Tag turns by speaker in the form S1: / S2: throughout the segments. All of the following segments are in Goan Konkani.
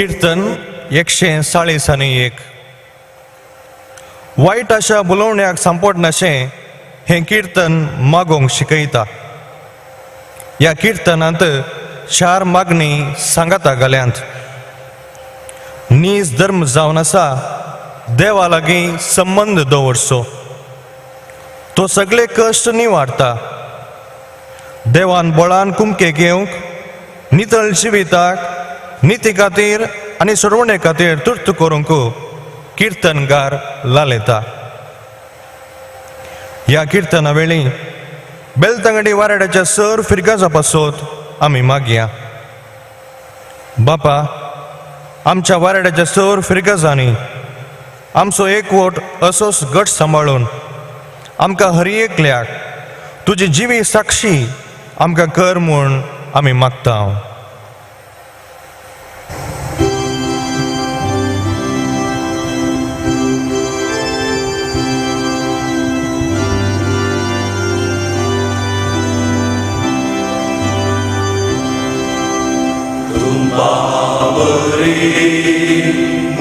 S1: कीर्तन 141. वायट आशा बोलोवण्याक सांपडनाशें हें कीर्तन मागोवंक शिकयता. ह्या किर्तनांत 4 मागणी सांगाता घाल्यांत. नीज धर्म जावन आसा देवा लागीं संबंद दवरचो, तो सगळे कश्ट निवारता. देवान बळान कुमके घेवंक, नितळ जिविताक, निती खातीर आनी सोडवणे खातीर तुर्त करूंक किर्तनगार लालयता. ह्या किर्तना वेळी बेलतंगडी वाराड्याच्या सर फिरगाजा पासत आमी मागया. बापा, आमच्या वाराड्याच्या सर फिरगजांनी आमचो एकवट असोच गट सांबाळून आमकां हर एकल्याक तुजी जिवी साक्षी आमकां कर म्हूण आमी मागता.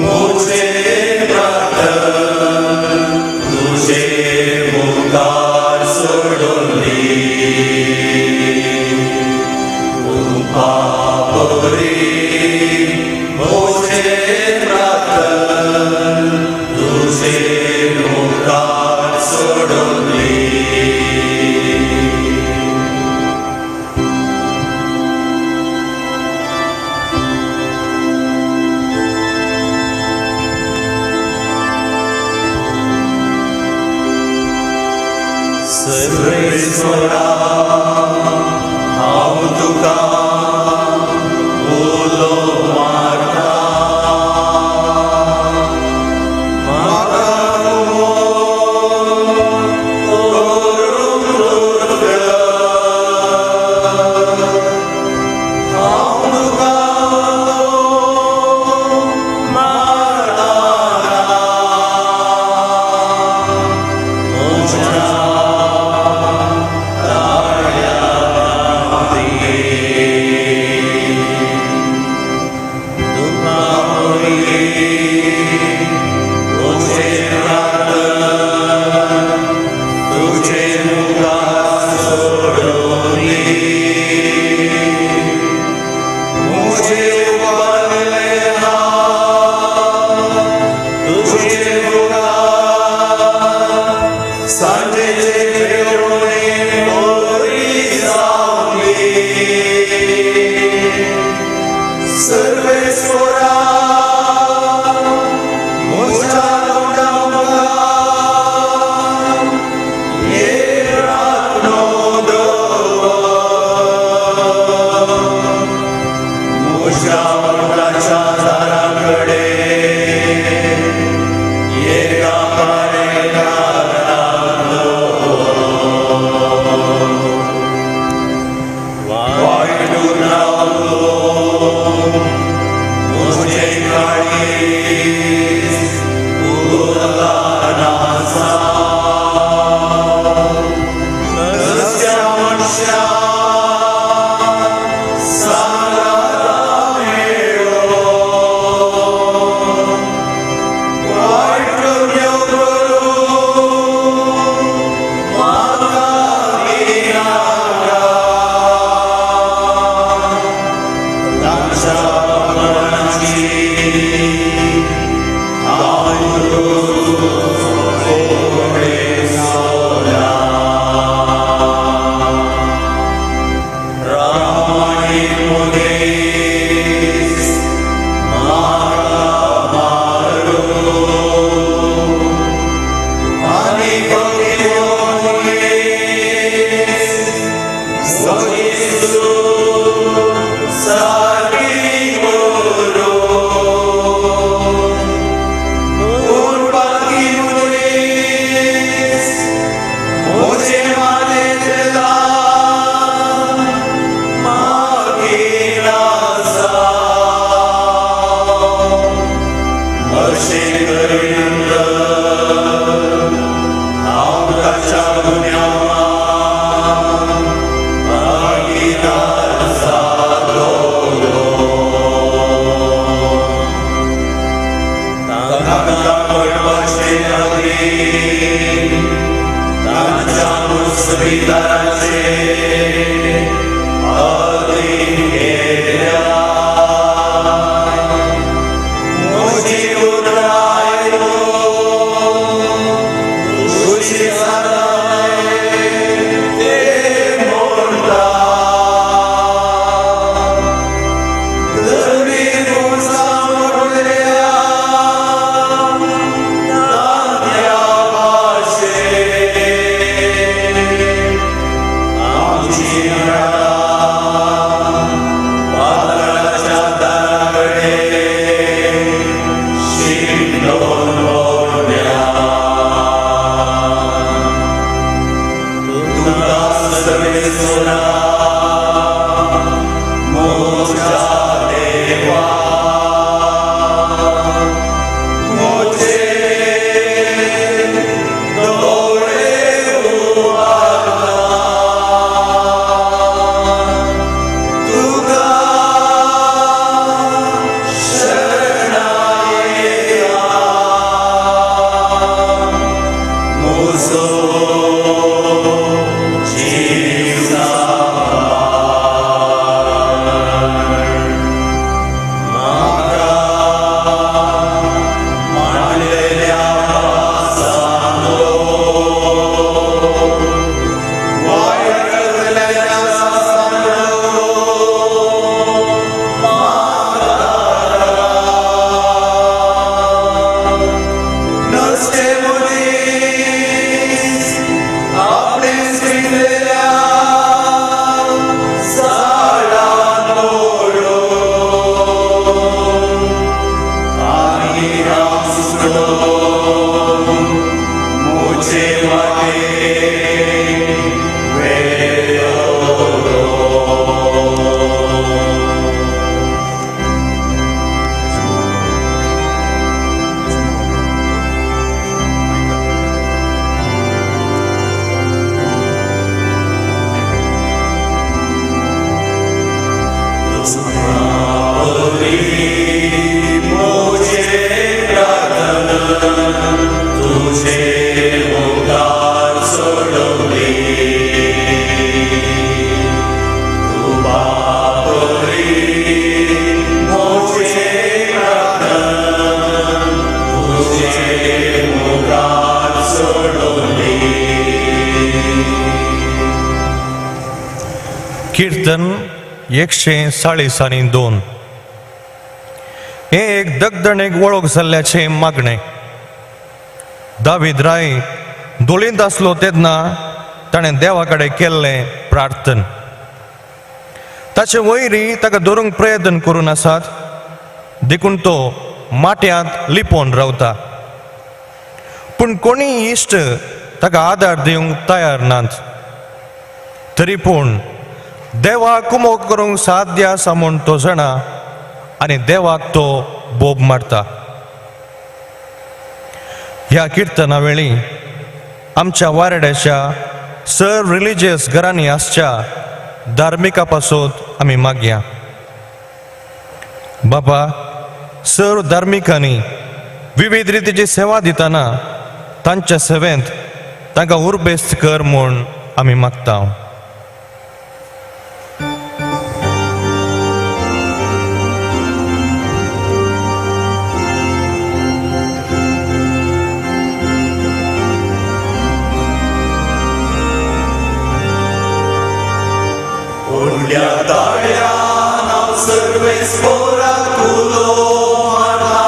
S2: मुझे प्रार्थन तुझे मुखार सोडून दी, तुमपापरी मुझे प्रार्थन तुझे मुखार सोडून दी. सर्वेस्वरा हांव तुका उलो मारता, म्हाका करूंक तुर्त, हांव तुका मारता. सर्वेस्वरा म्हज्या तोंडा मुखार एक राखणो दवर, म्हज्या ओंठाच्या दारा कडेन एका पारेकाराक दवर. वायट रावलो मुझे काळीज उरला नासा, नसत्या मनशा सांगाता मेळो, वायट करण्यो करूं म्हाका भिनाका. तांच्या मनाची हांव सोडा. रामायण मनीस म्हाका मारूं आनी भक्ती मनीस म्हजी सारकी करूं. पूण बाकी मनीस म्हजे मानेंतल्यान मागीर आसा. अशें करीत हांव ताच्या गुन्यांवान भागीदार जालो. पदवीदाराचे अधीन केल्या. म्हजी उतरां तुजी जाणाय ते म्हणटा. धर्मी उंचा मोडल्या तांत्या भाशेन आमची हाडां पातळाच्या दारा कडेन शिंदून मोडल्या. तुका सर्वेस्वरा म्हज्या देवा, म्हजे दोळे उबारता, तुका शरणायता, म्हजो जीव सांबाळ. म्हाका मांडलेल्या पासांलो वायट करतल्यांच्या सांगडो म्हाका नश्टे मनीस आपणे स्विंदल्या झाडान मोडो आनी हांव सोडून म्हजे वाटेक वेलो. म्हजे प्रार्थना तुझे मुखार सोडवली, तूं बापरी म्हजे प्रार्थना तुझे मुखार सोडवली.
S1: कीर्तन 142. हें एक दगदणेक वळख जाल्ल्याचें मागणें. दावीद राय दोळींत आसलो तेन्ना ताणें देवा कडेन केल्लें प्रार्थन. ताचे वयरी ताका धरूंक प्रयत्न करून आसात, देखून तो माट्यांत लिपोवन रावता. पूण कोणीय इश्ट ताका आदार दिवंक तयार नात. तरी पूण देवाक कुमोक करूंक साध्य आसा म्हूण तो जाणा आनी देवाक तो बोब मारता. ह्या किर्तना वेळी आमच्या वारड्याच्या सर रिलिजियस घरांनी आसच्या धार्मिका पासत आमी मागया. बाबा, सर धार्मिकांनी विविध रितीची सेवा दितना तांच्या सेवेंत तांकां उर्बेस्त कर म्हूण आमी मागता.
S2: व्हडल्या ताळ्यान हांव सर्वेस्पोराक उलो मारता,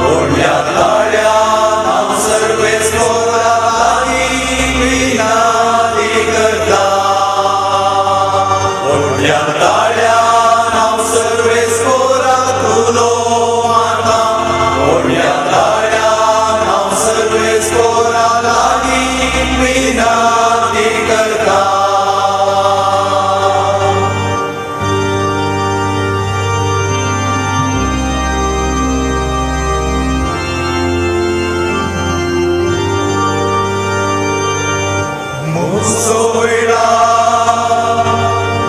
S2: व्हडल्या ताळ्यान हांव सर्वेस्पोराक लागीं विनंती करता. व्हडल्या ताळ्यान हांव सर्वेस्पोराक उलो मारता, व्हडल्या ताळ्यान हांव सर्वेस्पोराक लागीं विनंती करता.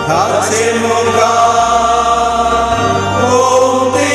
S2: ताचे मुखार गोमती.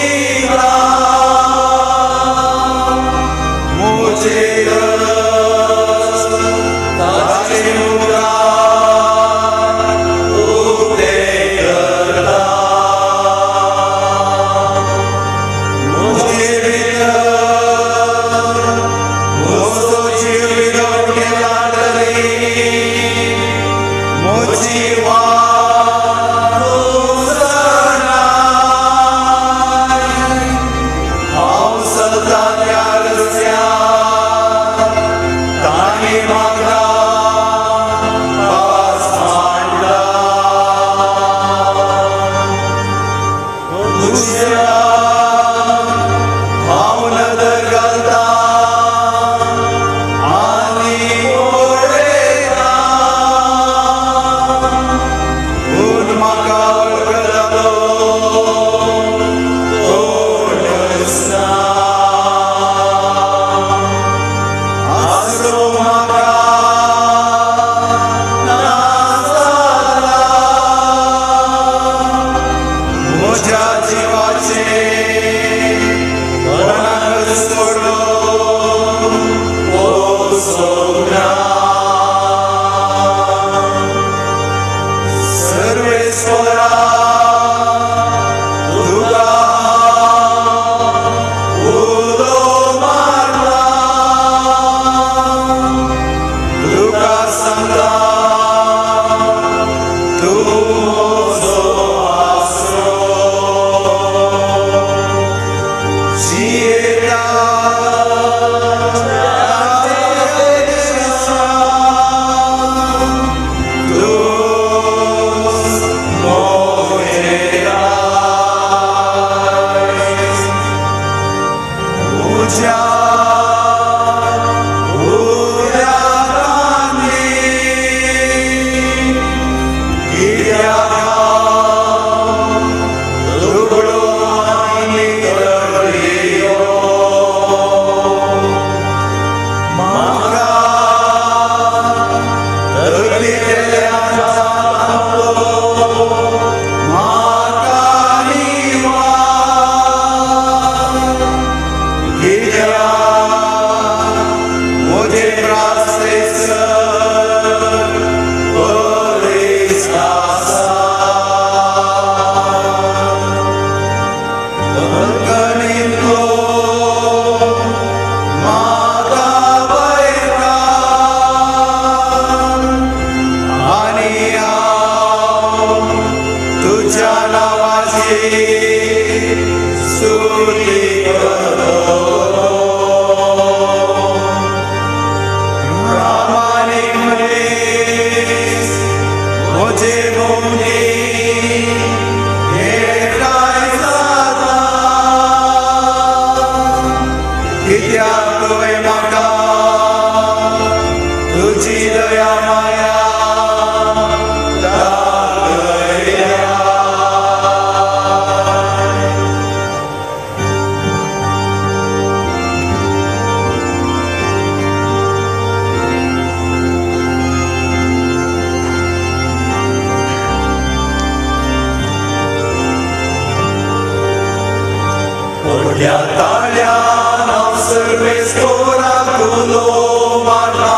S2: व्हडल्या ताळ्यान हांव सर्वेस्पोराक उलो मारता,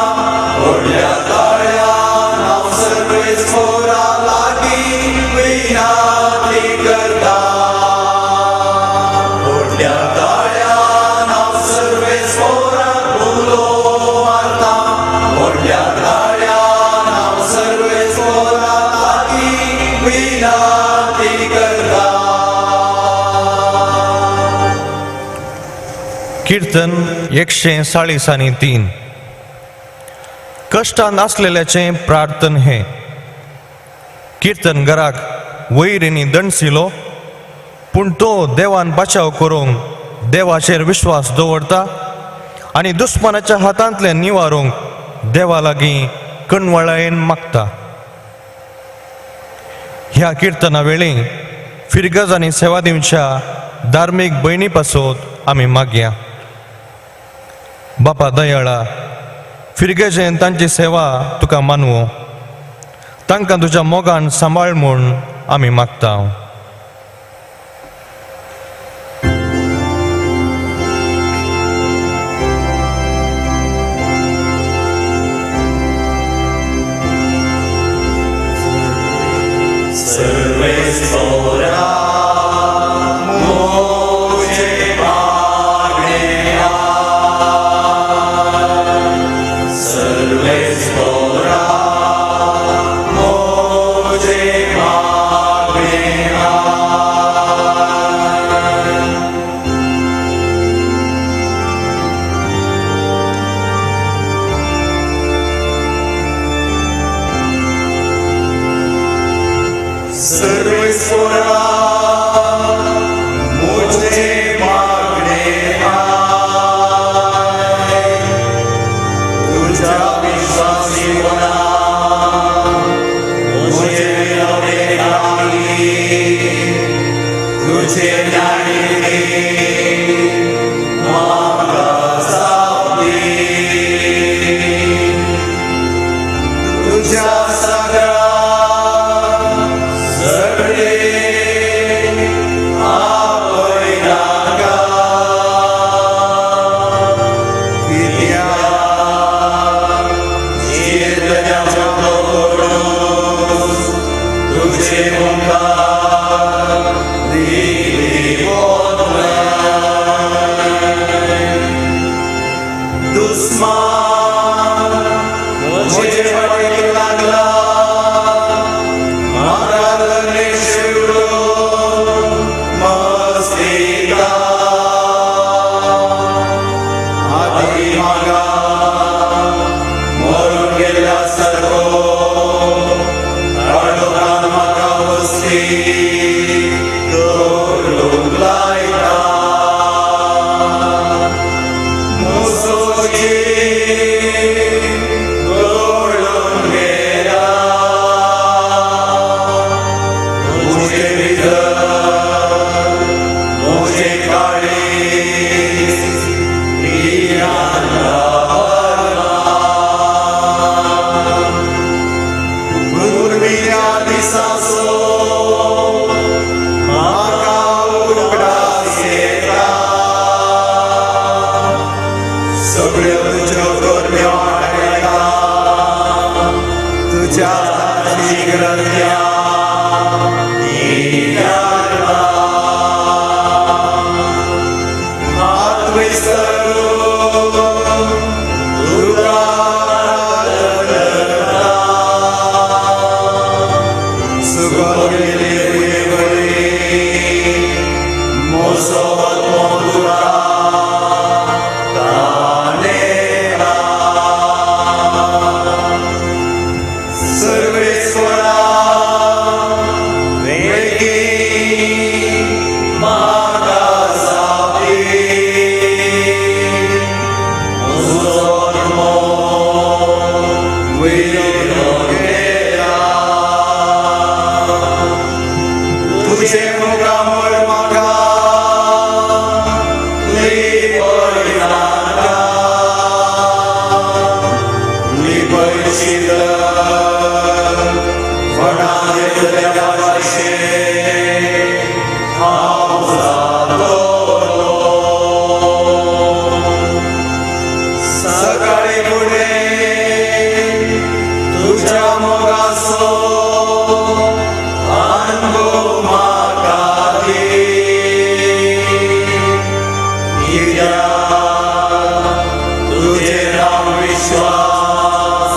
S2: व्हडल्या ताळ्यान हांव सर्वेस्पोरा लागीं विनाती करता. व्हडल्या ताळ्यान हांव सर्वेस्पोराक उलो मारता, व्हडल्या ताळ्यान हांव सर्वेस्पोरा लागीं विनाती करता.
S1: कीर्तन 143. कश्टान आसलेल्याचें प्रार्थन हें. कीर्तन घराक वैरींनी दणसिलो, पूण तो देवान बचाव करूंक देवाचेर विश्वास दवरता आनी दुस्मानाच्या हातांतलें निवारूंक देवा लागीं कणवळायेन मागता. ह्या किर्तना वेळी फिरगज आनी सेवा दिवच्या धार्मीक भयणी पासत आमी मागया. बापा दयाळा, फिरगेजेन तांची सेवा तुका मानवो, तांकां तुज्या मोगान सांबाळ म्हूण आमी मागता.
S2: तुझ्या सगळा सगळे म्हजें काळीज भिरांत भरलां. पुर्विल्ल्या दिसाचो म्हाका उगडास येता, सगळ्यो तुज्यो करण्यो आठयता, तुज्या कृत्यां नियाळटा. हात विसरून तुका करता, सुकोन गेले भुंयेवरी म्हजो आत्मो तुका तानेता. सर्वेस्परा, बेगीन म्हाका जाप दी. म्हजो आत्मो विरून गेला. तुजें मुखामळ म्हाका लिपय नाका, लिपयशीत तर फोंडांत येतल्या भाशेन हांव जातलो. सकाळी फुडें तुज्या मोगाचो अनुभव म्हाका दी, कित्याक तुजेर हांव विश्वास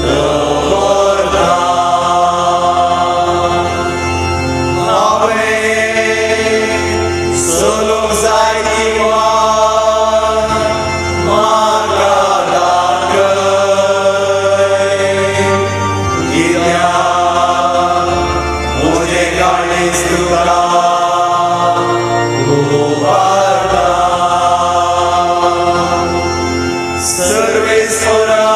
S2: दवरतां. हांवें चलूंक जाय ती वाट म्हाका दाखय, कित्याक म्हजें काळीज तुका उबारता. सर्वेस्परा,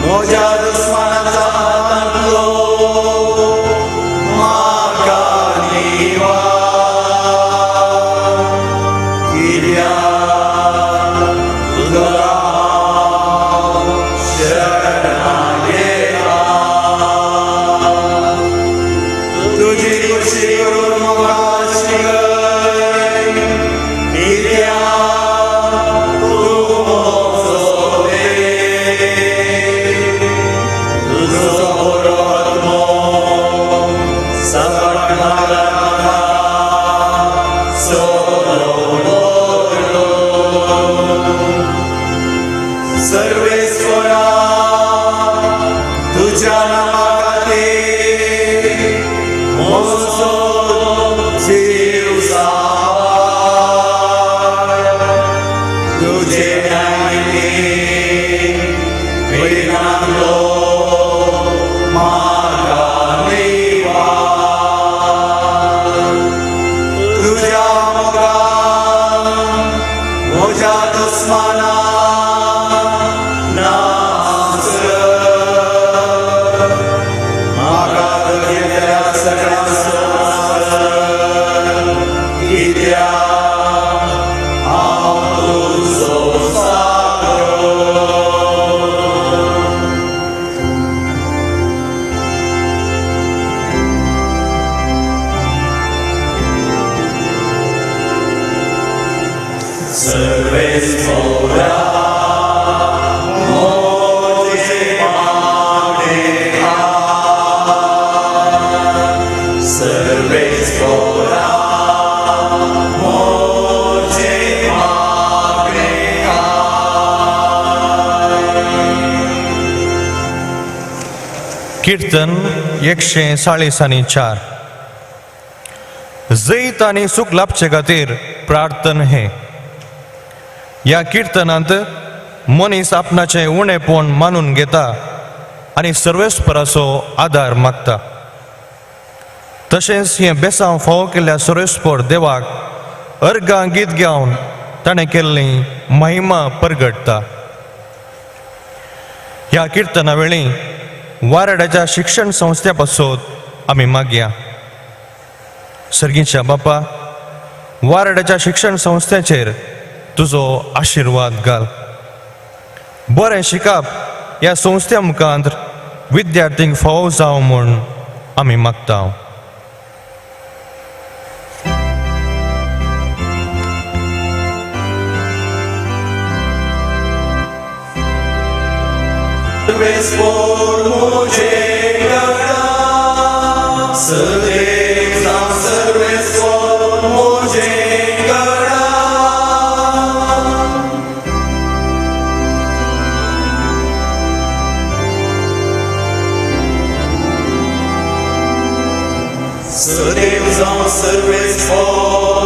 S2: म्हज्या दुस्मानाच्या हातांतलो म्हाका निवार, कित्याक तुका हांव शरणां घेता. तुजी खुशी करून म्हाका शिकय, कित्याक तूं म्हजो देव. तुजो बरो आत्मो सपाट मार्गार म्हाका चलोवतलो. सर्वेस्परा, तुज्या नामा खातीर म्हजो जीव सांबाळ. तुजे न्यायनितीन विघ्नांतलो म्हाका निवार. तुज्या मोगान म्हज्या दुस्मानाक नाश कर. म्हाका तगेल्या सगळ्यांचो नाश कर, कित्याक हांव तुजो चाकर. सर्वेस्परा, म्हजें मागणें आयक. सर्वेस्परा, म्हजें मागणें आयक.
S1: कीर्तन 144. जैत आनी सूख लाभचे खातीर प्रार्थन हे. ह्या किर्तनांत मनीस आपणाचें उणेपण मानून घेता आनी सर्वेस्पराचो आदार मागता. तशेंच हें बेसांव फावो केल्ल्या सर्वेस्पर देवाक अर्गां गीत गावन ताणें केल्ली महिमा परगटता. ह्या किर्तना वेळी वारड्याच्या शिक्षण संस्थे पासत आमी मागया. सर्गीच्या बापा, वारड्याच्या शिक्षण संस्थेचेर तुजो आशिर्वाद घाल. बरें शिकप ह्या संस्थे मुखार विद्यार्थींक फावो जावं म्हूण आमी मागता.
S2: सर्वेस्पोर मुझे करा, सदैव सर्वेस्पोर मुझे करा. सदैव सर्वेस्पोर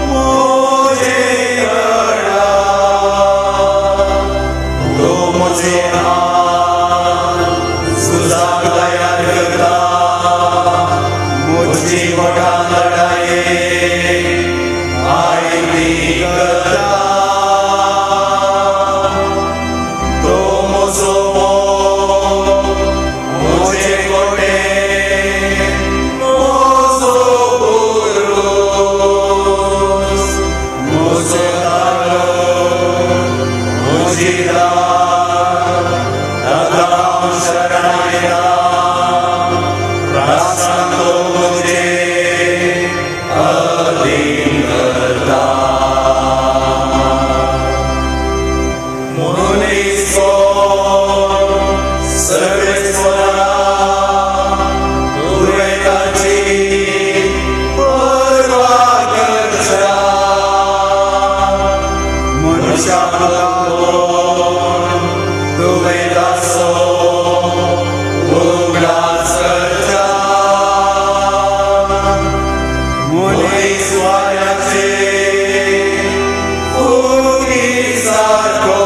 S2: मुझे करा, तो मुझे झुजाक तयार करता, म्हजी वटा लढाये आयती करता. तो म्हजो मोग म्हजे कोटे म्हजो पुरूस, म्हजो तारो म्हजी दार, ताका हांव शरण येता, त्रासान तो म्हजे अधीन करता. मनीस कोण सर्वेस्परा, तुवें ताची पर्वा करच्या, मनशाक कोण तुवें ताचो उगडास करच्या. मनीस वाऱ्याचे फुगी सारको,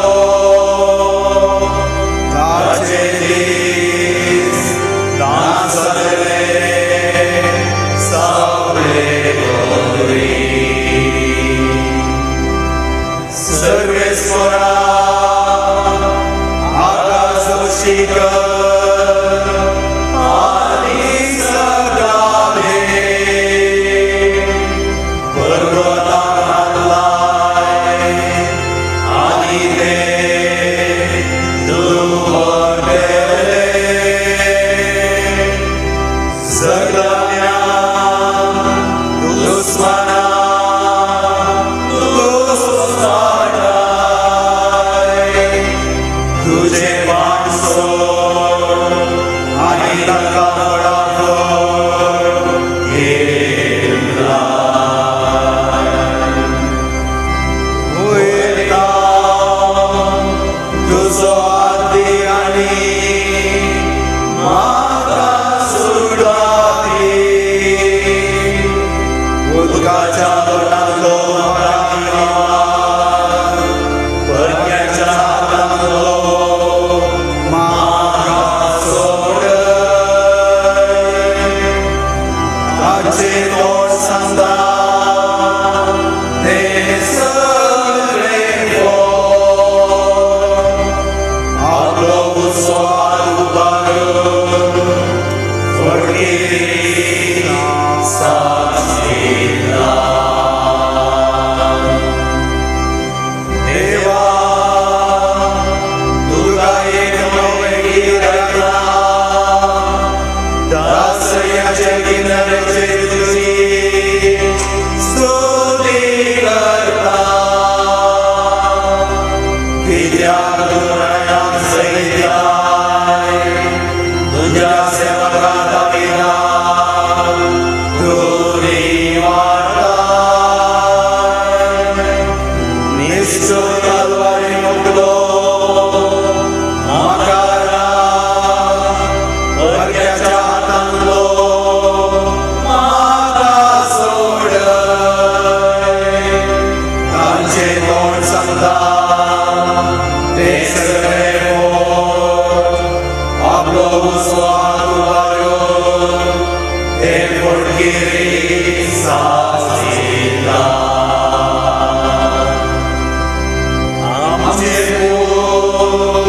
S2: ताचे दीस नासले सावळे वरी. सर्वेस्परा आकाश शिखर आनी सकाळे, पर्वताक हात लाय आनी ते दुमडले. सगळ्या दुस्मना दुस्वाटाय, तुझे बाण सोड आनी ताका फटाफट घेवन लाय. वयता तुजो हात दी आनी म्हाका सुटका दी, उदकाच्या लोटांतलो म्हाका निवार, परक्याच्या हातांतलो म्हाका सोडय. ताचें तोंड सांगता तें सगळें फट, आपलो उजवो हात उबारून फटकिरी साक्षीला. देवा तुका एक नवें गीत गायता, दासयाचे किनाऱ्याचे तुजी स्तुती करता. कित्याक तूं रायाक सयताय, तुज्या सेवका दाविदाक तूं निवारताय. निश्चूर तलवारी मुकलो म्हाका राख, परक्याच्या हातांतलो म्हाका सोडय. तांचें तोंड सांगता तें सगळें फट, आपलो उजवो हात उबारून ते फटकिरी साक्षीला. आमचे पूत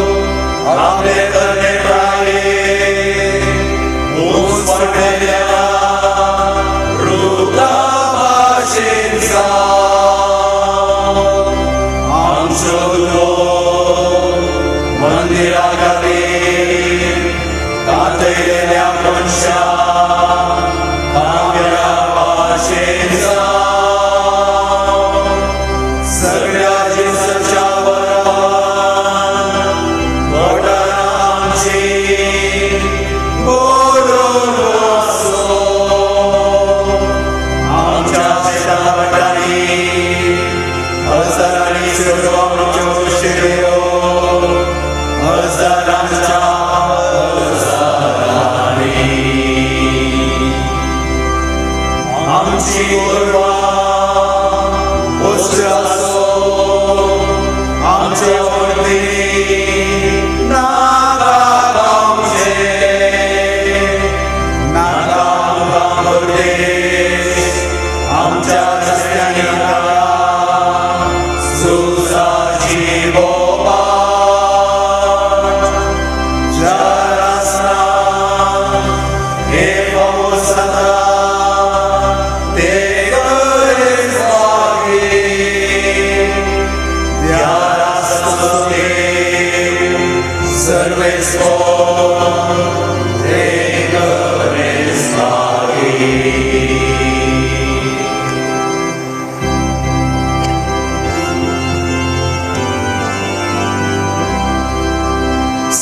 S2: आपले तरणे प्रायेर ऊंच पडलेल्या रुखा भाशेन.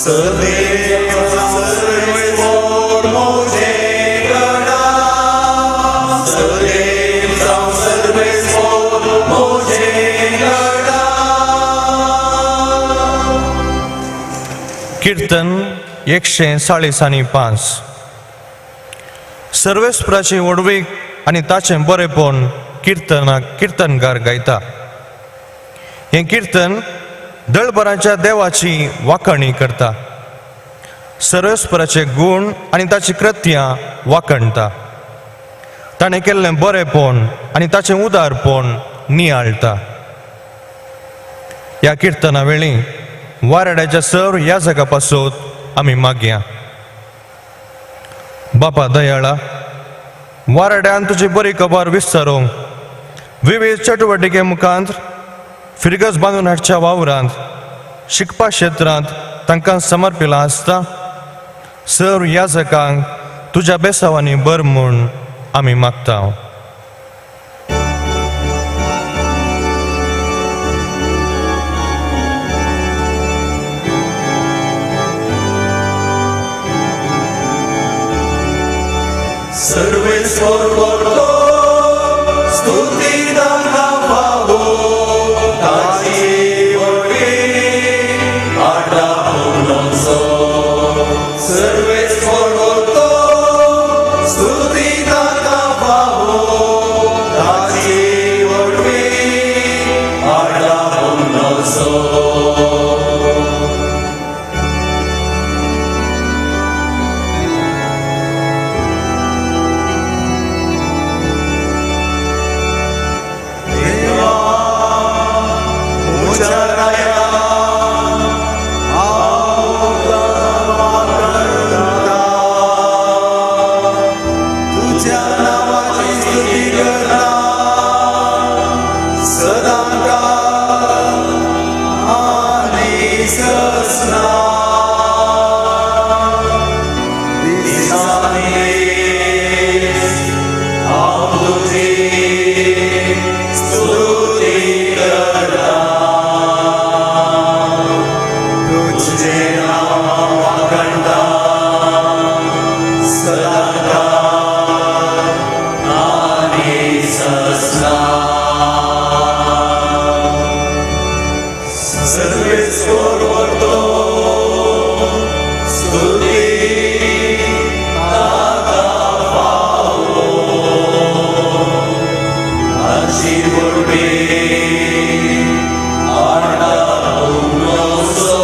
S2: सर्वेस्पोर म्हजें गडा, सदैव जावं सर्वेस्पोर म्हजें गडा.
S1: कीर्तन 145. सर्वेस्पराची व्हडवीक आनी ताचें बरेपण किर्तनाक किर्तनकार गायता. हें किर्तन दळभराच्या देवाची वाखणी करता, सर्वेस्पराचे गूण आनी ताची कृत्यां वाखणटा, ताणें केल्लें बरेपण आनी ताचें उदारपण नियाळटा. ह्या किर्तना वेळी वारड्याच्या सर ह्या जागा पासत आमी मागया. बापा दयाळा, वारड्यान तुजी बरी खबर विस्तारूंक विविध चटुवटिके मुखांत फिरगज बांदून हाडच्या वावरांत शिकपा क्षेत्रांत तांकां समर्पिलां आसता. सर याजकांक तुज्या बेसावांनी बर म्हूण आमी मागता.
S2: सर्वेस्पोर करतो स्तुती ताका फावो, ताची व्हडवीक आटा फुगलोसो. सर्वेस्पोर करतो स्तुती ताका फावो, ताची व्हडवीक आटा फुगलोसो. देवा म्हज्या राया, हांव करता, तुज्या नांवाची स्तुती करता सदांकाळ आनी ससना. दिसान दीस हांव तुजी स्तुती करता, तुजें नांव वाखणटा सदांकाळ आनी ससना. सर्वेस्पोर करतो स्तुती ताका फावो, ताची व्हडवीक आटा फुगलोसो.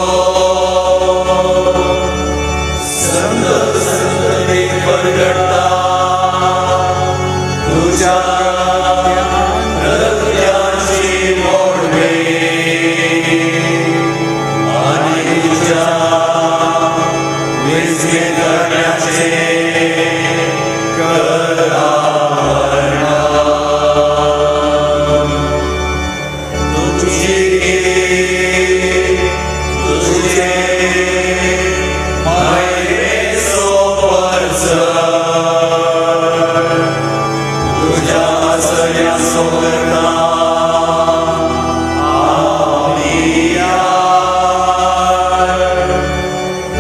S2: संत संततीक परगट्टा तुज्या कृत्यांची व्हडवीक आनी तुज्या विस्मीत करण्याचें करता वर्णन. तुजी तुजें मैरेचो परजळ, तुज्या आसऱ्याचो करता आमी यार.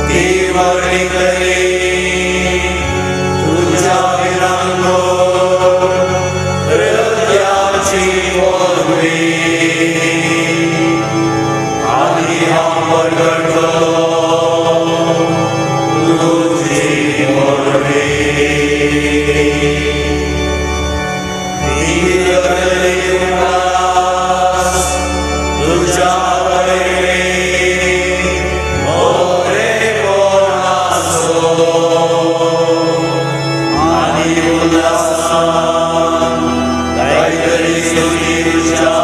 S2: ती वर्णितली तुज्या विरांगोर हृदयाची व्हडवीक आनी हांव परगटलो तुजी व्हडवीक. ती करतली उगडास तुज्या वरवीं बरेपणाचो आनी उल्हासान गायतली स्तुती तुज्या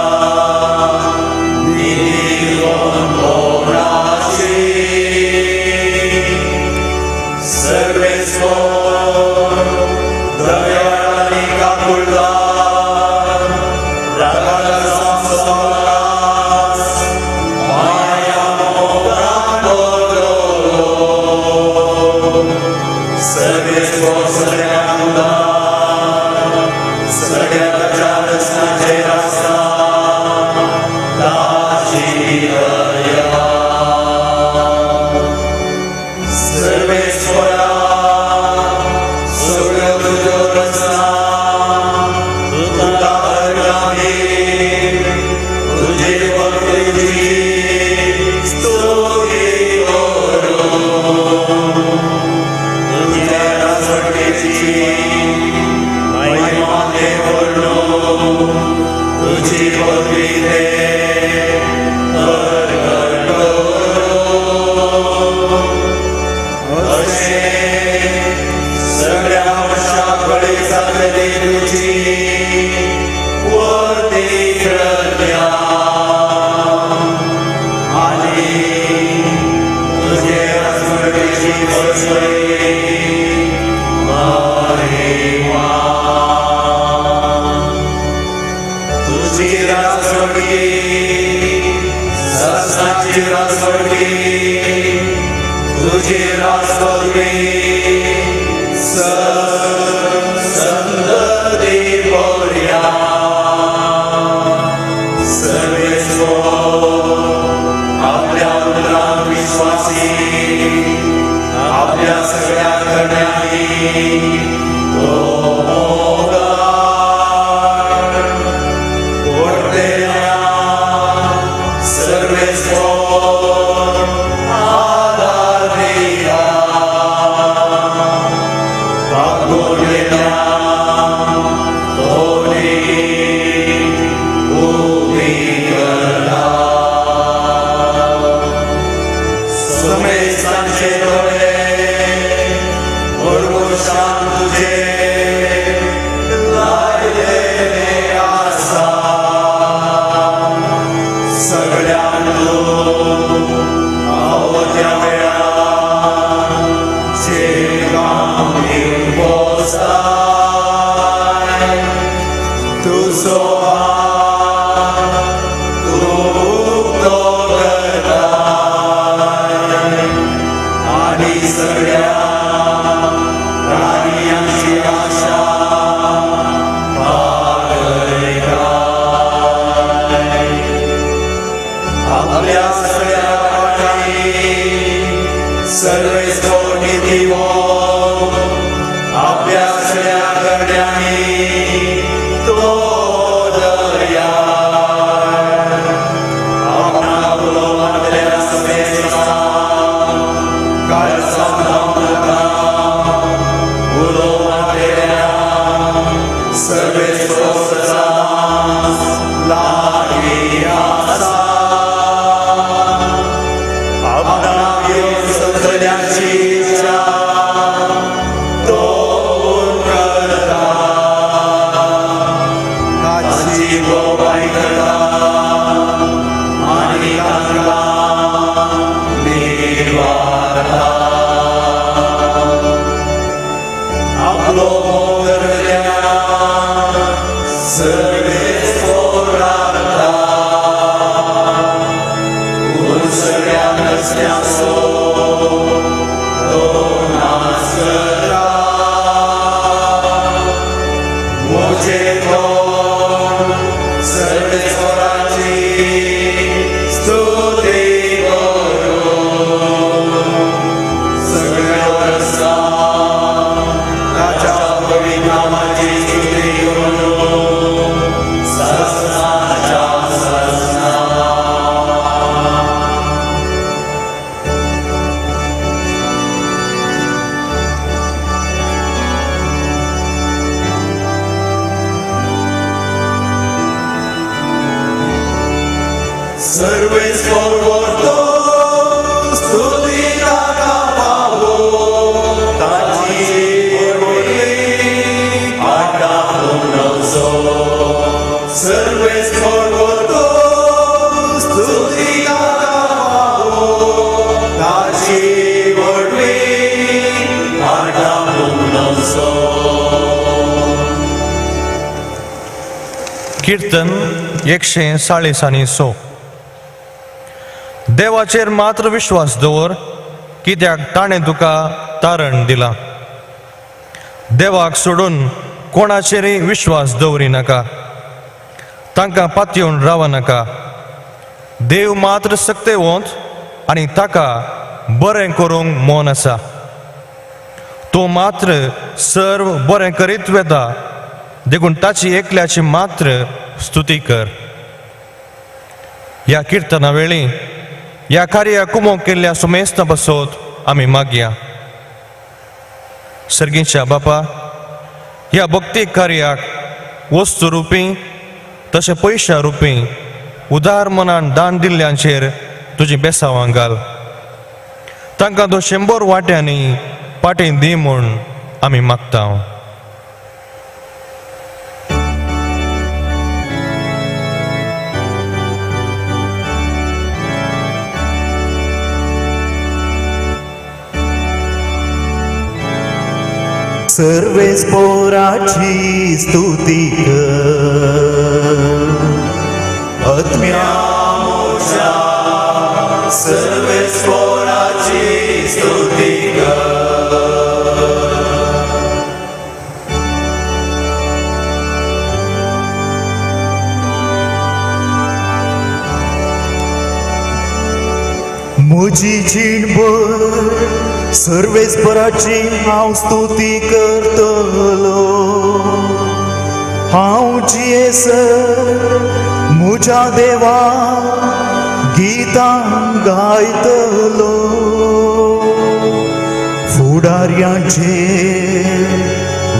S2: तुजी पदवी ते परगट करूं. अशें सगळ्या मनशां कडेन जातली तुजी वर्ती कृत्या आनी तुजे राजवटीची व्हडली महिमा. तुजी राजवटी ससाची राजवटी, तुजी राजपदवी संतती पर्या. सर्वेस्पोर आपल्या उतरांत विश्वासी, आपल्या सगळ्या करण्यांनी तो मोगाळ. पडलेल्या सर्वेस्पोर आदार दिता, पागुरलेल्या तो नीट उबी करता. समेस्तांचे दोळे व्हडगोशान तुजे लायलेले आसा. सगळ्यांक तूं फावो त्या वेळार जेवण दिवन पोसताय. तुजो हात तूं उक्तो करताय आनी सगळ्या प्राण्यांची आशा भागयताय. आपल्या सगळ्या वाटांनी सर्वेस्पोर नीतिवंत, आपल्या सगळ्या करण्यांनी तो दयाळ. आपणाक उलो मारतल्या समेस्तांक काळजांत धांवन वता. उलो मारतल्या सर्वेस्पोर सदांच लागीं आसा. आपणाक येवन सोदतल्यांची इच्छा तो पूर्ण करता. ताची बोब आयकता आनी तांकां निवारता. आपलो मोग करतल्यांक सर्वेस्पोर राखता, पूण सगळ्या नसत्यांचो तो नाश करता. म्हजें तोंड सर्वेस्पोराची स्तुती करूं, सगळ्या वर्सां ताच्या पवित्र नामाची स्तुती करूं, ससनाच्या ससना. सर्वेस्पोर व्हडलो स्तुती ताका फावो, ताची व्हडली आटापूंक नजो. सर्वेस्पोर व्हडलो स्तुती ताका फावो, ताची व्हडली आटापूंक नजो.
S1: कीर्तन 146. देवाचेर मात्र विश्वास दवर, कित्याक ताणें तुका तारण दिलां. देवाक सोडून कोणाचेरय विश्वास दवरी नाका, तांकां पातयेवन राव नाका. देव मात्र सक्तेवंत आनी ताका बरें करूंक मन आसा. तो मात्र सर्व बरें करीत वेता, देखून ताची एकल्याची मात्र स्तुती कर. ह्या किर्तना वेळी ह्या कार्याक कुमोक केल्ल्या सुमेस्ता बसोत आमी मागया. सर्गीच्या बापा, ह्या भक्ती कार्याक वस्तू रुपी तशें पयशा रुपी उदार मनान दान दिल्ल्यांचेर तुजी बेसांवां घाल. तांकां तो 100 वांट्यांनी पाटी दी म्हूण आमी मागता.
S2: सर्वेस पोराची स्तुती कर, आत्म्या मोजा सर्वेस पोराची स्तुती कर. म्हजी जीणभर सर्वेस्पराची हांव स्तुती करतलो, हांव जियेसर म्हज्या देवा गितां गायतलो. फुडाऱ्यांचेर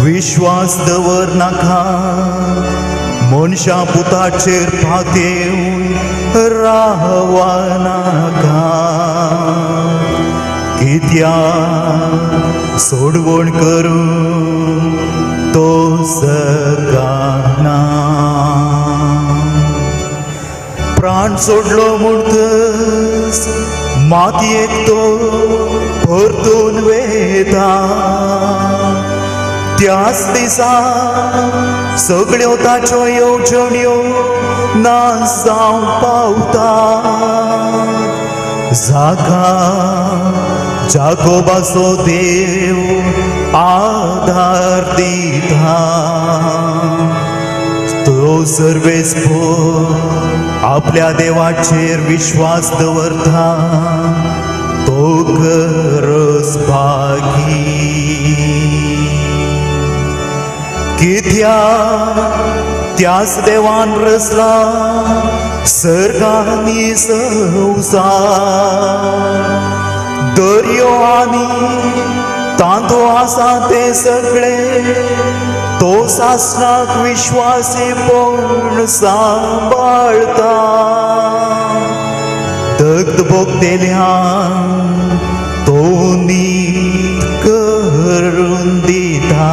S2: विश्वास दवरनाका, मनशां पुताचेर पातेवन रावनाका. कित्याक सोडवण करूं तो सकाना, प्राण सोडलो म्हणटच मातयेक तो परतून वेता. त्याच दिसा सगळ्यो ताच्यो येवजण्यो ना जावंक पावता. जाका जाकोबाचो देव आधार दिता, तो सर्वेस्पोर आपल्या देवाचेर विश्वास दवरता, तो खरोच भागी. कित्याक त्याच देवान रचला सर्गांनी संवसार, दर्यो आनी तांतो आसा ते सगळे तो सासणाक विश्वासीपण सांबाळता. दग्ध भोगतेल्यांक तो नीत करून दिता,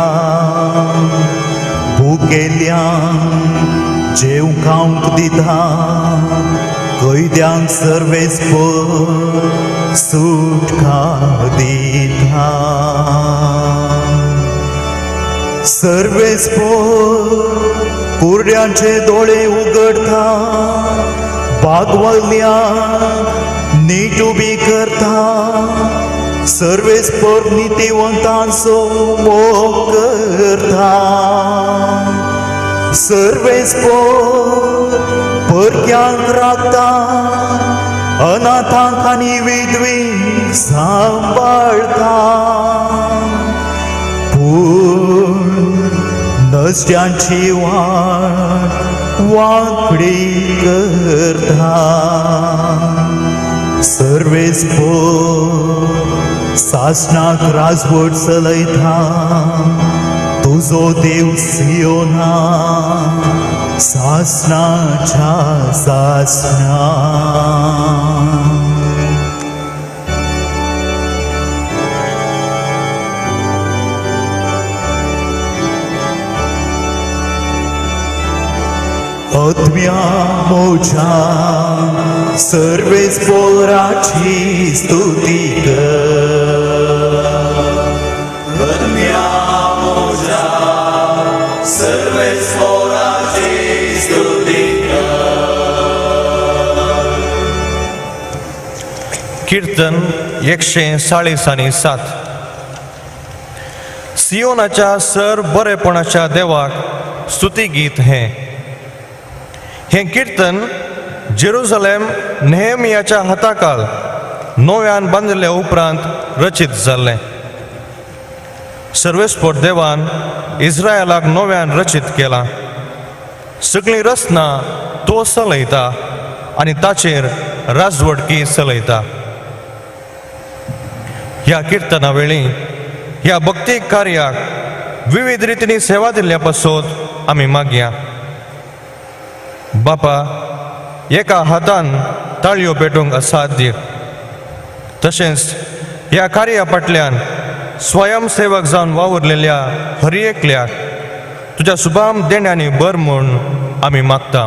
S2: भुकेल्यांक जेवंक खावंक दिता, कैद्यांक सर्वेस्पोर सुटका दिता. सर्वेस्पोर कुरड्यांचे दोळे उगडता, बागवल्ल्यांक नीट उबी करता, सर्वेस्पोर नितीवंतांचो मोग करता. सर्वेस्पोर परक्यांक राखता, अनाथांक आनी विधवींक सांबाळता. पूण नसट्यांची वाट वांकडी करता. सर्वेस्पोर सासणाक राजवट चलयता, तुजो देव सियोना सासणाच्या सासणा. आत्म्या मोजा सर्वेस्पोराची स्तुती कर,
S3: आत्म्या मोजा सर्वेस्पोराची स्तुती कर.
S1: कीर्तन 147. सियोनाच्या सर बरेपणाच्या देवाक स्तुती गीत हें. हें कीर्तन जेरुजलेम नेहमियाच्या हाताकाल नव्यान बांदिल्ल्या उपरांत रचीत जाल्लें. सर्वेस्पोर देवान इस्रायलाक नव्यान रचीत केलां. सगळी रचना तो चलयता आनी ताचेर राजवटकी चलयता. ह्या किर्तना वेळी ह्या भक्ती कार्याक विविध रितींनी सेवा दिल्ल्या पासून आमी मागया. बापा, एका हातान ताळयो पेटूंक असाध्य. तशेंच ह्या कार्या फाटल्यान स्वयंसेवक जावन वावुरलेल्या हर एकल्याक तुज्या सुभाम देण्यांनी बर म्हूण आमी मागता.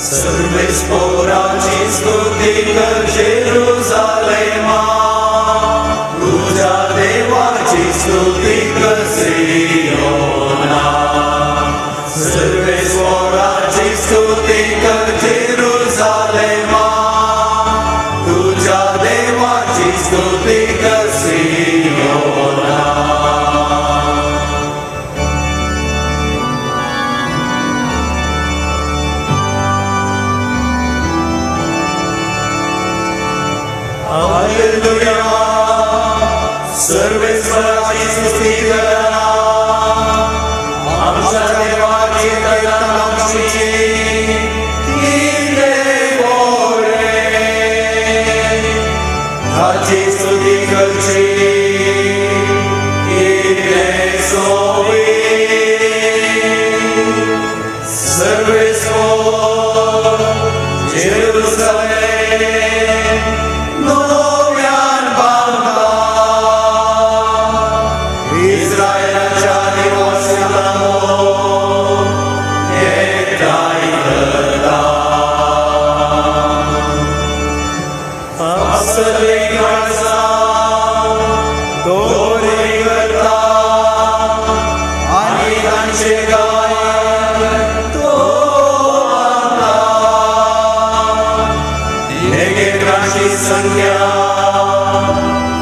S3: सर्वेस्पोराची स्तुती कर जेरुजालेमा, तुझ्या देवाची स्तुती कर सियोना. सर्वेस्पोराची स्तुती कर जेरुजालेमा, तुझ्या देवाची स्तुती कर सियोना. हालेलुया, सर्वेश्वराची स्तुती करा, आमच्या देवाची कीर्तनाची कितें बरें, ताची स्तुती करची कितें सोबीत. सर्वेश्वर जेरुसलेम नव्यान बांदता, इस्रायलाच्या निवासितांनो एकठांय करता. असली काळजां दोरी करता आनी तांचे गाय तो बांदता. एकेकाची संख्या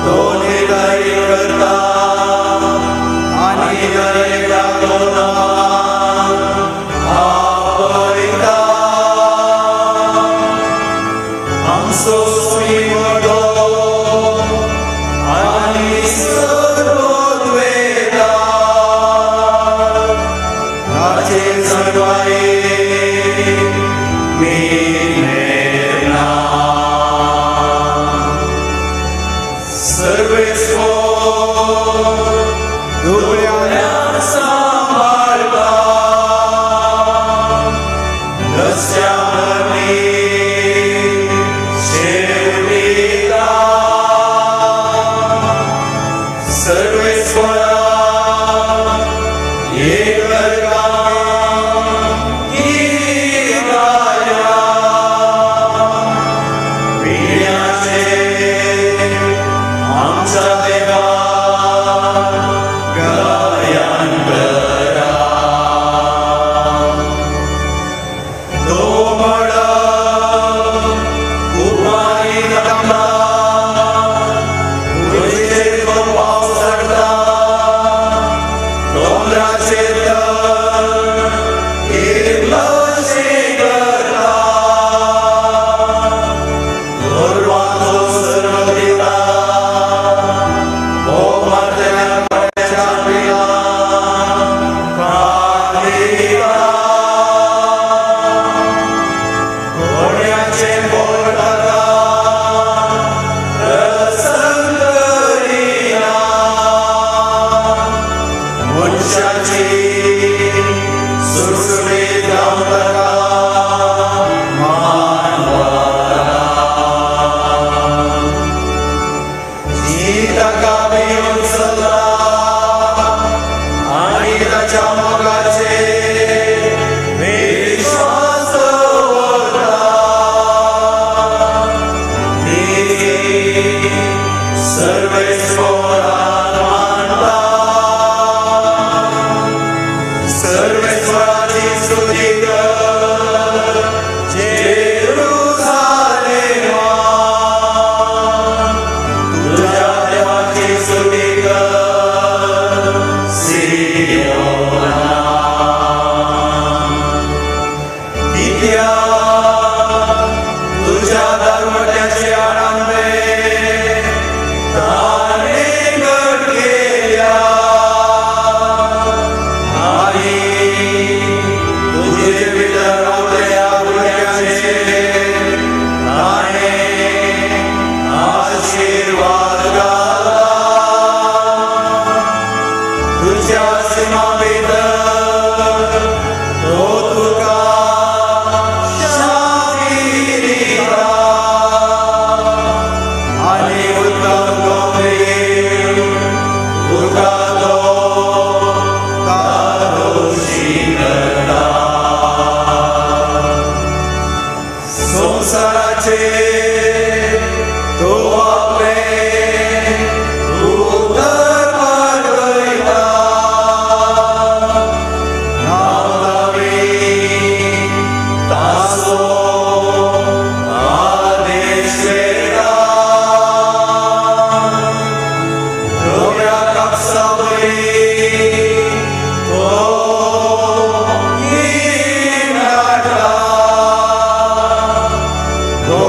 S3: तो निर्धारित करता आनी दरेका तो नांव आपयता. आमचो श्रीमडो आनी सर्वद्वेता ताचे चडवाये मिनेरना. सर्वेस्पोर दुबळ्यांक सांबाळता, रस्त्या वरवीं शेवटिता. सर्वेस्पोरा एकवरगां गीत गाया, पिढ्यांचे आमच्या देवा गायन करा. तो मडक कुपांनी धांपता, उजयेचेर तो पावस धाडटा, दोंगराचेर तर किर्लशें करता. गोरवांचो सर्व दिता, भोव मारतल्या कोंब्याच्या पिलांक खाण दिता. कोंड्याचें पोट ताका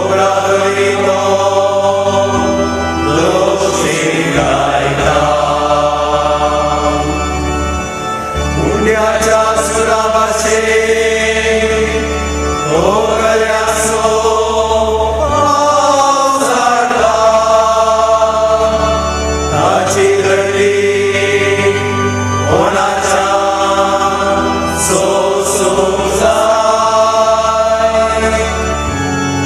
S3: कोबरावरी तो दोशी गायता. उंड्याच्या सुराभाशेन तो गळ्याचो पावस हाडटा. ताची दंडी कोणाच्या सोसूंक जाय.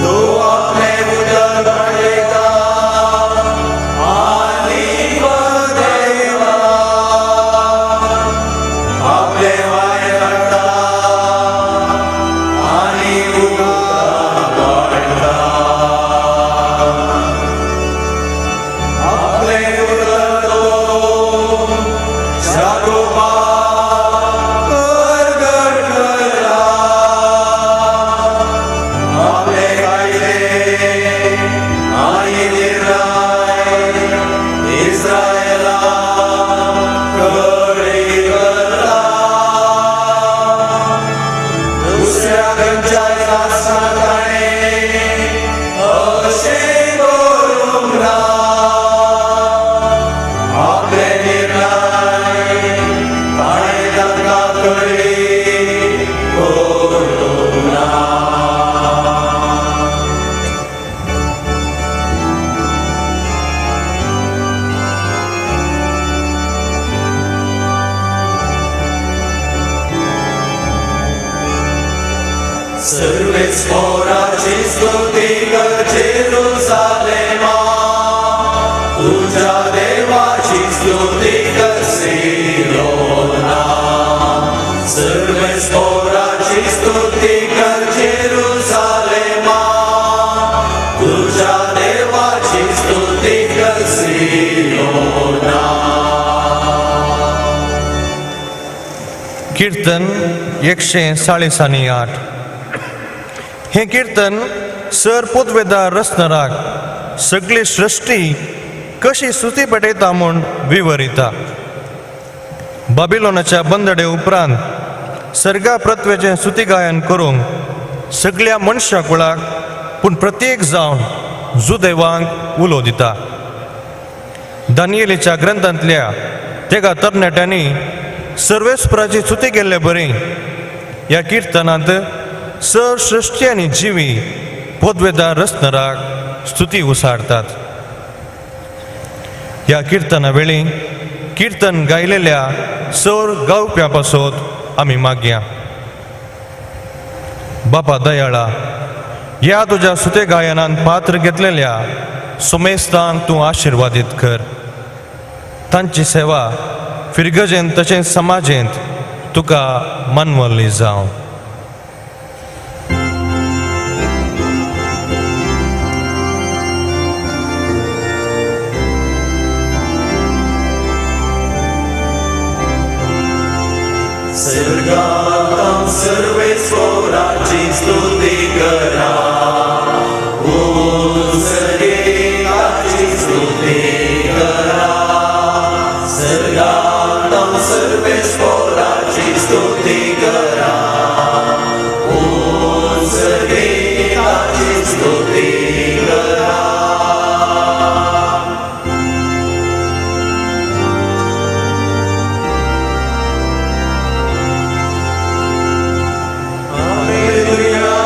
S3: तो आपलें उदक वाडयता आनी बदयता. आपलें वारें हाडटा आनी उदक वाडटा. आपलें उदक तो जागोपाक परगट करता. आपले कायदे आनी निर्णय इस्रायलाक कळीत करता. दुसऱ्या खंयच्याय शास्त्रांत ताणें अशें करूंक ना. आपले निर्णय ताणें तांकां कळीत करूंक ना. सर्वेस्पोराची स्तुती कर जेरुसालेमा, तुझ्या देवाची स्तुती कर सिलोना. सर्वेस्पोराची स्तुती कर जेरुसालेमा, तुझ्या देवाची स्तुती कर सिलोना.
S1: कीर्तन 148. हें कीर्तन सर पोतवेदार रचणाराक सगळी सृश्टी कशी सुती पेटयता म्हूण विवरिता. बाबिलोनाच्या बंदडे उपरांत सर्गा प्रत्वेचें सुती गायन करूंक सगळ्या मनशा कुळाक पूण प्रत्येक जावन जुदेवांक उलो दिता. दानियेलीच्या ग्रंथांतल्या तेगा तरणाट्यांनी सर्वेस्पराची स्तुती केल्ले बरी ह्या किर्तनांत सर सृश्टी आनी जिवी पदवेदार रचणाराक स्तुती उसारतात. ह्या किर्तना वेळी किर्तन गायलेल्या सर गावप्या पासत आमी मागया. बापा दयाळा, ह्या तुज्या सुते गायनान पात्र घेतलेल्या सुमेस्तांक तूं आशिर्वादीत कर. तांची सेवा फिरगजेंत तशेंच समाजेंत तुका मानवल्ली जावं.
S3: सर्गांत सर्वेस्पोराची स्तुती करा, उंचगी स्तुती करा. सर्गांत सर्वेस्पोराची स्तुती करा, उंचगी स्तुती करा. Alleluia,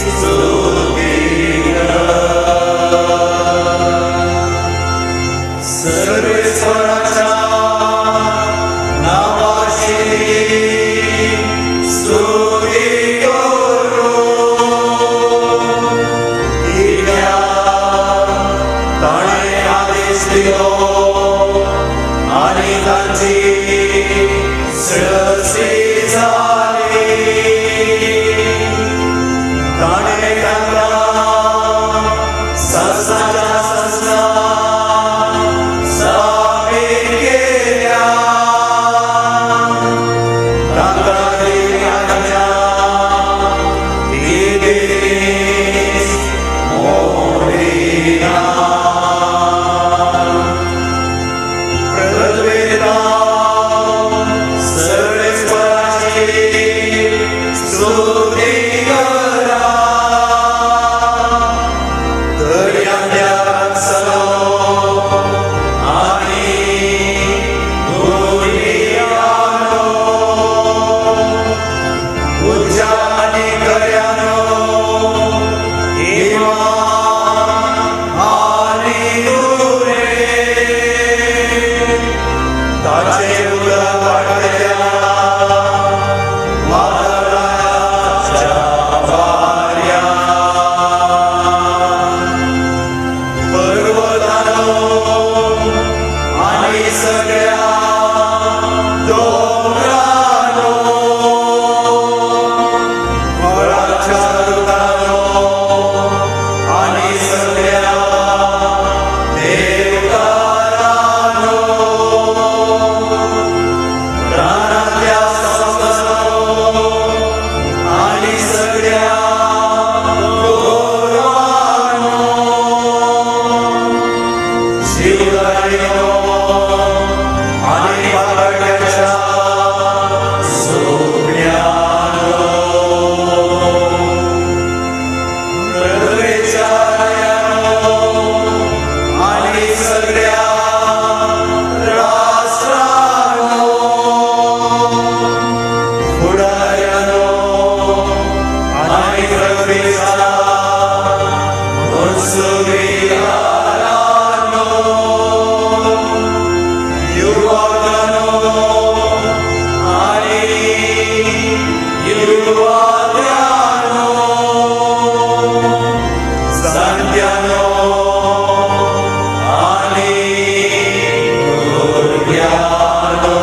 S3: स्तुती करा. सर्वेश्वराच्या नावाची स्तुती करू. कित्याक ताणें आदेश दिलो आनी तांची सृश्टी जाली. ताणें तांकां सासणाच्या सासणा स्थापीत केल्या. तांकां दिल्ली आज्ञा ती दीस मोडिना. पृथ्वेर सर्वेश्वराची स्तुती करा. दर्यांतल्या राक्षसांनो आनी भुरग्यांनो, उज्या आनी कऱ्यांनो, हिमान आनी दुरे, ताचे उदक वाडटल्या वादळाच्या वाऱ्यान. पर्वतानो आनी सगळ्या दोंगरानो, फळाच्या रुखानो आनी सगळ्या देवदारानो, रानांतल्या सावजानो आनी सगळ्या गोरवानो, जीवदाणीनो आनी पातळ्याच्या सुकण्यांनो, पृथ्वेच्या रायांनो आनी सगळ्या राष्ट्रांनो, फुडाऱ्यांनो आनी पृथ्वेच्या मनसुबीदारांनो, युवकांनो आनी युवत्यांनो, जाणट्यांनो आनी भुरग्यांनो,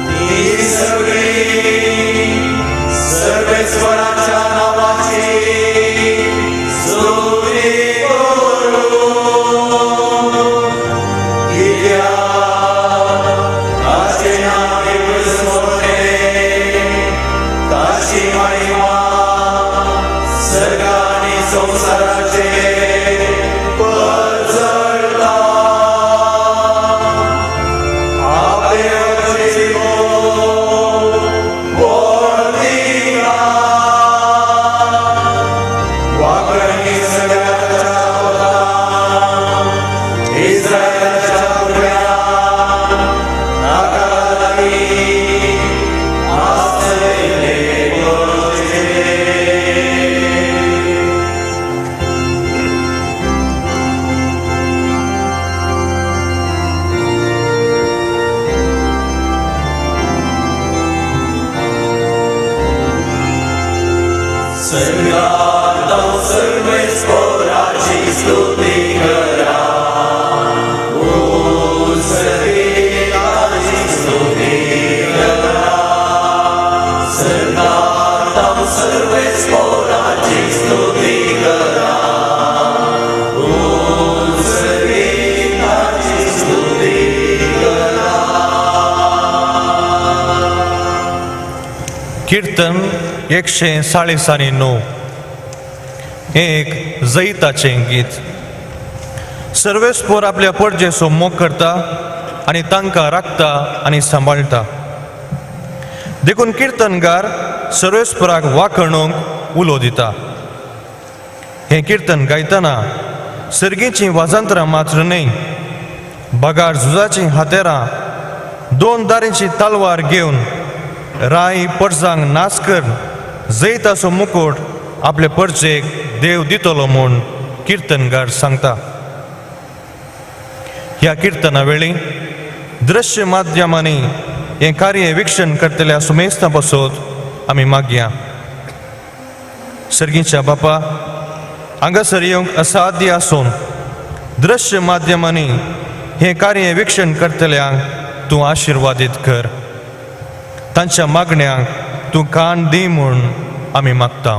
S3: ती सगळी सर्वेश्वराच्या नावाची स्तुती करू. कित्याक ताचें नांव एकच मोठें, ताची महिमा सर्ग आनी संवसाराचेर पसरता. आपले वचीको बळ दिता. वाकरणी सगळ्याच्या वतान इस्रायलाच्या भुरग्यांक ताका लागीं आसलेले करचे. सर्गात सर्वेश्वराची स्तुती करा. ताची स्तुती करा. सर्गात सर्वेश्वराची स्तुती करा. ताची स्तुती करा.
S1: कीर्तन 149, एक जैताचें गीत. सर्वेस्पोर आपल्या परजेचो मोग करता आनी तांकां राखता आनी सांबाळटा. देखून किर्तनगार सर्वेस्पराक वाखणूंक उलो दिता. हें किर्तन गायतना सर्गीचीं वाजंत्रां मात्र न्हय, बगार झुजाचीं हातेरां, दोन दारींची तलवार घेवन राय परजांक नाश कर जैताचो मुकुट आपले परजेक देव दितलो म्हूण किर्तनगार सांगता. ह्या किर्तना वेळी दृश्य माध्यमांनी हें कार्य विक्षण करतल्या सुमेस्ता पासत आमी मागया. सर्गीच्या बापा, हांगासर येवंक असाध्य आसून दृश्य माध्यमांनी हें कार्य विक्षण करतल्यांक तूं आशिर्वादीत कर. तांच्या मागण्यांक तूं कान दी म्हूण आमी मागता.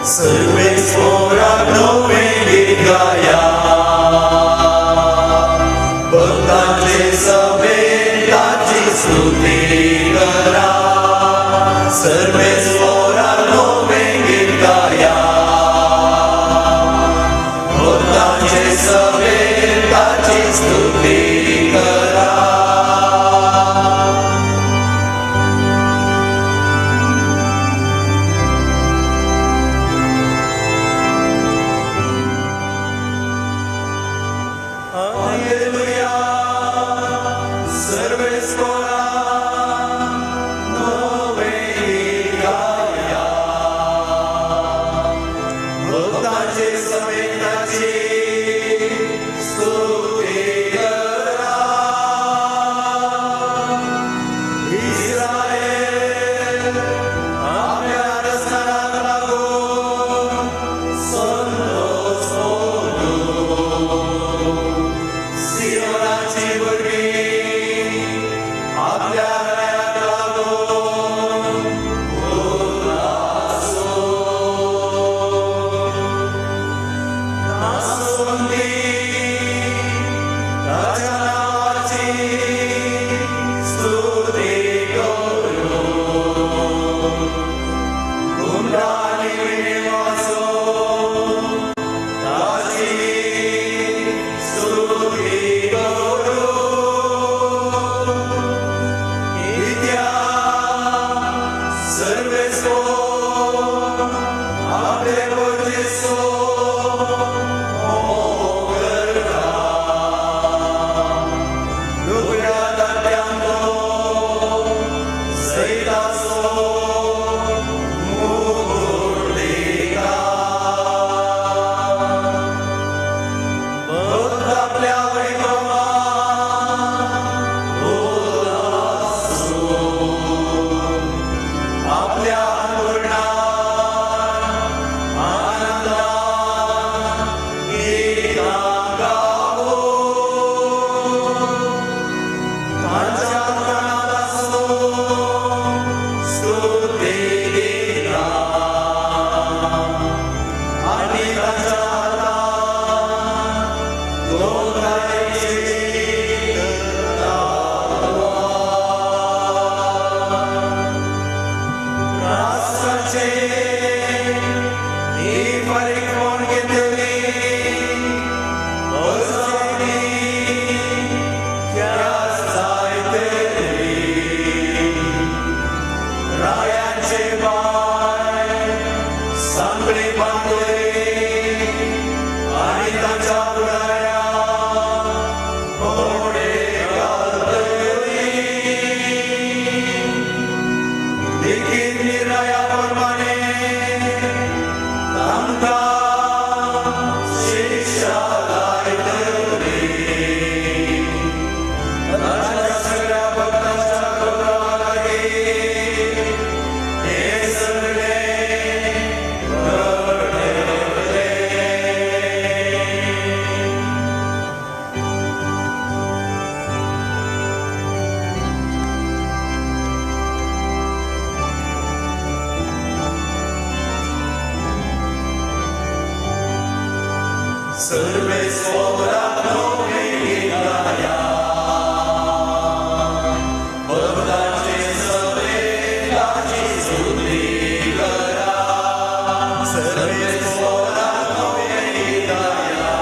S3: सर्वेस्पोराक नवें गीत गाया, भक्तांचे सभेन ताची स्तुती करा. सर्वेस्पोराक नवें गीत गाया, भक्तांचे सभेन ताची स्तुती करा. Alleluia, सर्वेस्पोराक नवें गीत गाया, भक्तांचे सभेन ताची स्तुती करा. इस्रायल आपल्या रस्त्याक लागून संतोष भोगूं. सियोनाची भुरगीं आपल्या रायाक लागून उल्हासूं. नाचून दी ताच्या नांवाची स्तुती करूं. घुमटांनी विणे वाजोवन ताची स्तुती करूं. कित्याक सर्वेस्पोर आपले परजेचो मोग करता. दुबळ्या दादल्यांक तो जैताचो मुकुट दिता. भक्त आपल्या वैभवान उल्हासूं. आपल्या अंगणात आनंदान गितां गावूं. तांच्या तोंडांत आसूं स्तुती गितां आनी तांच्या हातांत दोंगराची तलवार. राष्ट्राचे ही फारीकपण घेतली, अर्जांनी ख्यास्त जायतली. रायांचे बाय सांगणी बांदली आनी तांच्या फुडाऱ्यांक घोडे घालतली. लिखीत निर्णया प्रमाणे तांकां शिक्षा लायतली. तांच्या सगळ्या भक्तांच्या गौरवा लागीं हें सगळें घडटलें. सर्वेस्पोराक नवें गीत गाया, भक्तांचे सभेन ताची स्तुती करा. सर्वेस्पोराक नवें गीत गाया,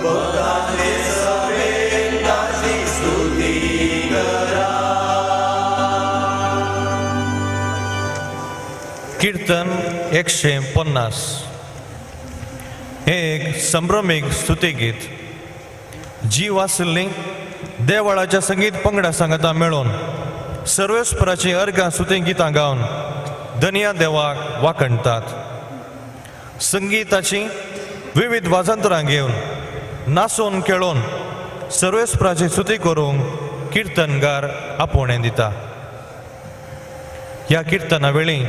S3: भक्तांचे सभेन ताची स्तुती करा.
S1: कीर्तन 150 हे एक संभ्रमीक स्तुतीगीत जीव आशिल्ली देवळाच्या संगीत पंगडा सांगता मेळून सर्वेस्पराची अर्घां स्तुती गितां गावन दनया देवाक वाखणटात. संगीताची विविध वाजंत्रां घेवन नाचून खेळून सर्वेस्पराची स्तुती करूंक किर्तनगार आपोवणें दिता. ह्या किर्तना वेळी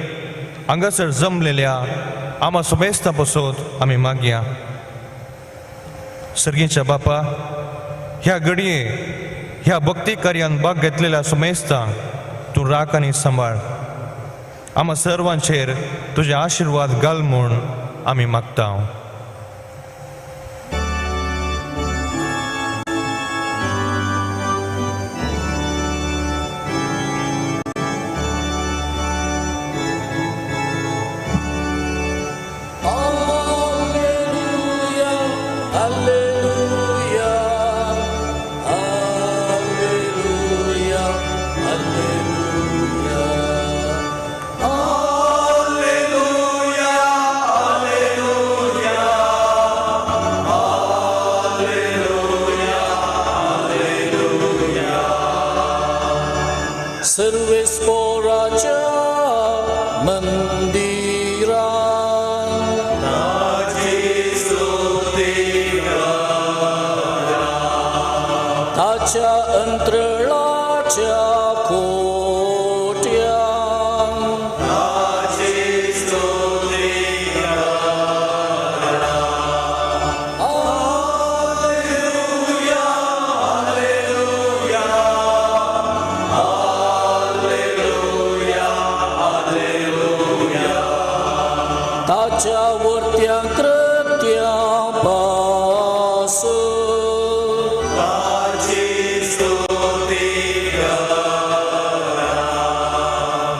S1: हांगासर जमलेल्या आमा सुमेस्ता पसत आमी मागया. सर्गीच्या बापा, ह्या घडये ह्या भक्ती कार्यान भाग घेतलेल्या सुमेस्तांक तूं राख आनी सांबाळ. आमा सर्वांचेर तुजे आशिर्वाद घाल म्हूण आमी मागता.
S4: सर्वेस्पोराच्या मंदिरात
S3: ताची स्तुती करा,
S4: ताच्या अंतरळाच्या कोट्यान
S3: ताची स्तुती करा. Hallelujah, hallelujah, hallelujah, hallelujah.
S4: ताच्या वर्त्या कृत्या पासून
S3: ताची स्तुती करा,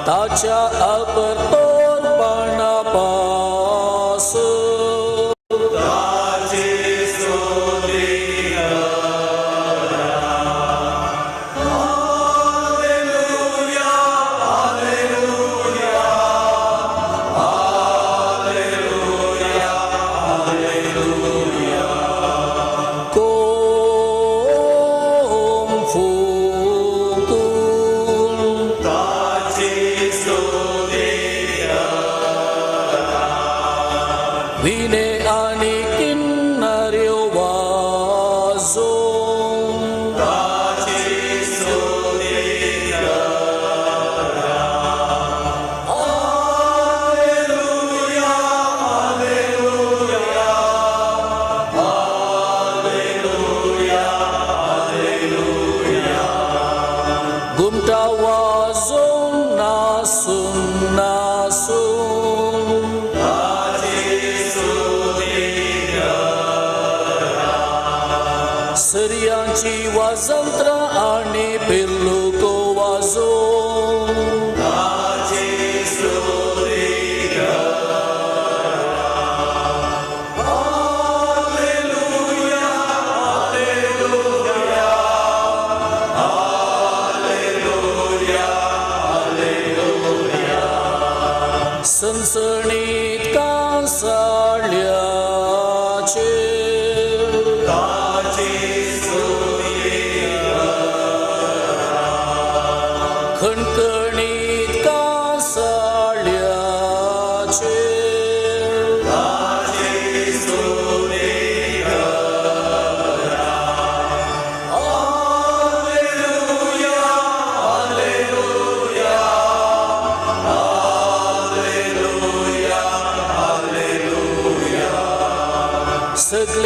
S4: ताच्या अपरतोरपणा पासून
S3: ताची स्तुती करा. Hallelujah, hallelujah, hallelujah, hallelujah.
S4: कोम फुकून
S3: ताची स्तुती करा,
S4: विणे आनी किन्नऱ्यो वाजोवन
S3: ताची स्तुती करा. Hallelujah, hallelujah, hallelujah, hallelujah.
S4: घुमटा वाजोवन नासून नासून
S3: ताची स्तुती करा,
S4: सरयांची वाजंत्रां आनी पिर्लुको वाजोवन
S3: ताची स्तुती करा. Hallelujah, hallelujah, hallelujah, hallelujah.
S4: सणसणीत कांसाळ्याचेर
S3: ताची स्तुती करा,
S4: खणखणीत कांसाळ्याचेर
S3: ताची स्तुती करा. Hallelujah, hallelujah, hallelujah, hallelujah.
S4: सगळे